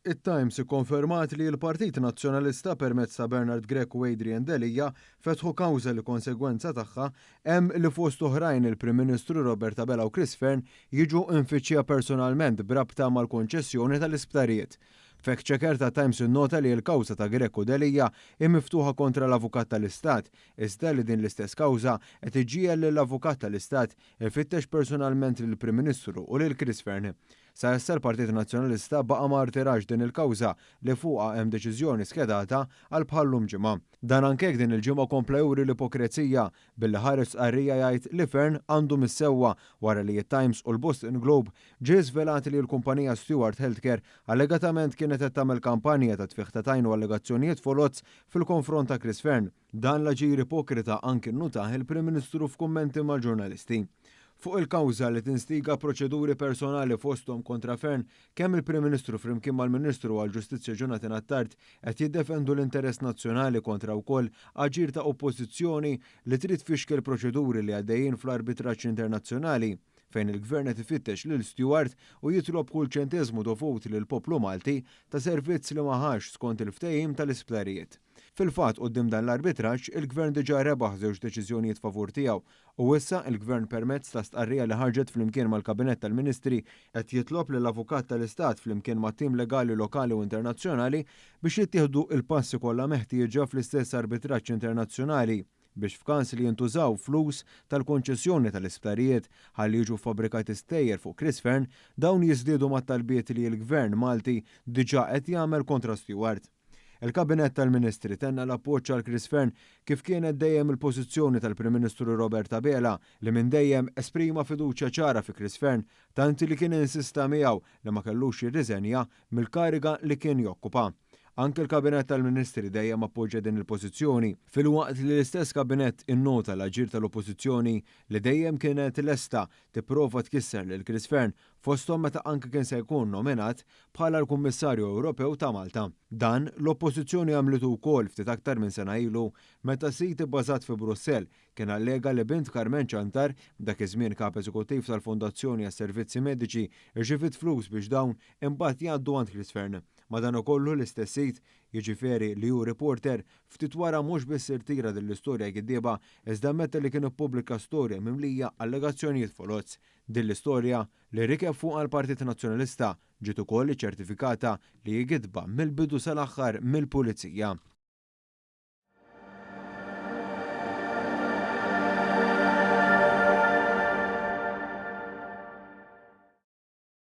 It-Times ikkonfermat li l-Partit Nazzjonalista permezz ta' Bernard Grech u Adrian Delia fetħu kawża li konsegwenza tagħha hemm li fost oħrajn il-Prim Ministru Robert Abela u Chris Fearne jiġu mfittxija personalment b'rabta mal-konċessjoni tal-isptarijiet. Fact checker ta' Times innota li l-kawża ta' Grech u Delia hi miftuħa kontra l-Avukat tal-Istat, iżda li din l-istess kawża qed iġġiegħel lill-Avukat tal-Istat ifittex personalment lill-Prim Ministru u lil Chris Fearne. Sa issa l-Partit Nazzjonalista baqa' ma rtirax din il-kawża li fuqha hemm deċiżjoni skedata għal bħal-lum ġimgħa. Dan anke jekk din il-ġimgħa kompla juri l-ipokrezija billi ħareġ stqarrija jgħid li Fearne għandu mis-sewwa wara li t-Times u l-Boston Globe ġie żvelat li l-kumpanija Steward Healthcare allegatament kienet qed tagħmel kampanja ta' tfigħ ta' tajn u allegazzjonijiet foloz fil-konfront ta' Chris Fearne. Dan l-aġir ipokrita anki nnutah il-Prim Ministru f'kummenti mal-ġurnalisti. Fuq il-kawża li tinstiga proċeduri personali fosthom kontra Fearne, kemm il-Prim Ministru flimkien mal-Ministru għall-Ġustizzja Jonathan Attard qed jiddefendu l-interess nazzjonali kontra wkoll aġir ta' oppożizzjoni li trid tfixkel proċeduri li għaddejjin fl-arbitraġġ internazzjonali fejn il-Gvern qed ifittex lil Steward u jitlob kull ċenteżmu dovut lill-poplu Malti ta' servizz li ma ħax skont il-ftehim tal-isptarijiet. Fil-fatt, quddiem dan l-arbitraġġ, il-Gvern diġà rebaħ żewġ deċiżjonijiet favur tiegħu u issa il-Gvern permezz ta' stqarrija li ħarġet flimkien mal-Kabinett tal-Ministri qed jitlob lill-Avukat tal-Istat flimkien mat-tim legali lokali u internazzjonali biex jittieħdu l-passi kollha meħtieġa fl-istess arbitraġġ internazzjonali biex f'każ li jintużaw flus tal-konċessjoni tal-isptarijiet ħalli jiġu fabbrikati stejjer fuq Chris Fearne, dawn jiżdiedu mat-talbiet li l-Gvern Malti diġà qed jagħmel kontra Steward. Il-Kabinett tal-Ministri tenna l-appoġġ għal Chris Fearne kif kienet dejjem il-pożizzjoni tal-Prim Ministru Robert Abela li minn dejjem esprima fiduċja ċara fi Chris Fearne tant li kien insista miegħu li ma kellux jirriżenja mill-kariga li kien jokkupa. Anke l-Kabinett tal-Ministri dejjem appoġġja din il-pożizzjoni, filwaqt li l-istess Kabinett innota l-aġir tal-Oppożizzjoni li dejjem kienet lesta tipprova tkisser lil Chris Fearne fosthom meta anke kien se jkun nominat bħala l-Kummissarju Ewropew ta' Malta. Dan l-Oppożizzjoni għamlitu wkoll ftit aktar minn sena ilu meta sit ibbażat fi Brussell kien allega li bint Carmen Ciantar, dak iż-żmien Kap Eżekuttiv tal-Fondazzjoni għas-Servizzi Mediċi, irċiviet flus biex dawn imbagħad jgħaddu għand Chris Fearne. Madankollu l-istess sit, jiġifieri li hu Reporter, ftit wara mhux biss irtira din l-istorja giddieba iżda ammetta li kien ippubblika storja mimlija allegazzjonijiet foloz. Din l-istorja, li rikeb fuqha l-Partit Nazzjonalista, ġiet ukoll iċċertifikata li hi gidba mill-bidu sal-aħħar mill-Pulizija.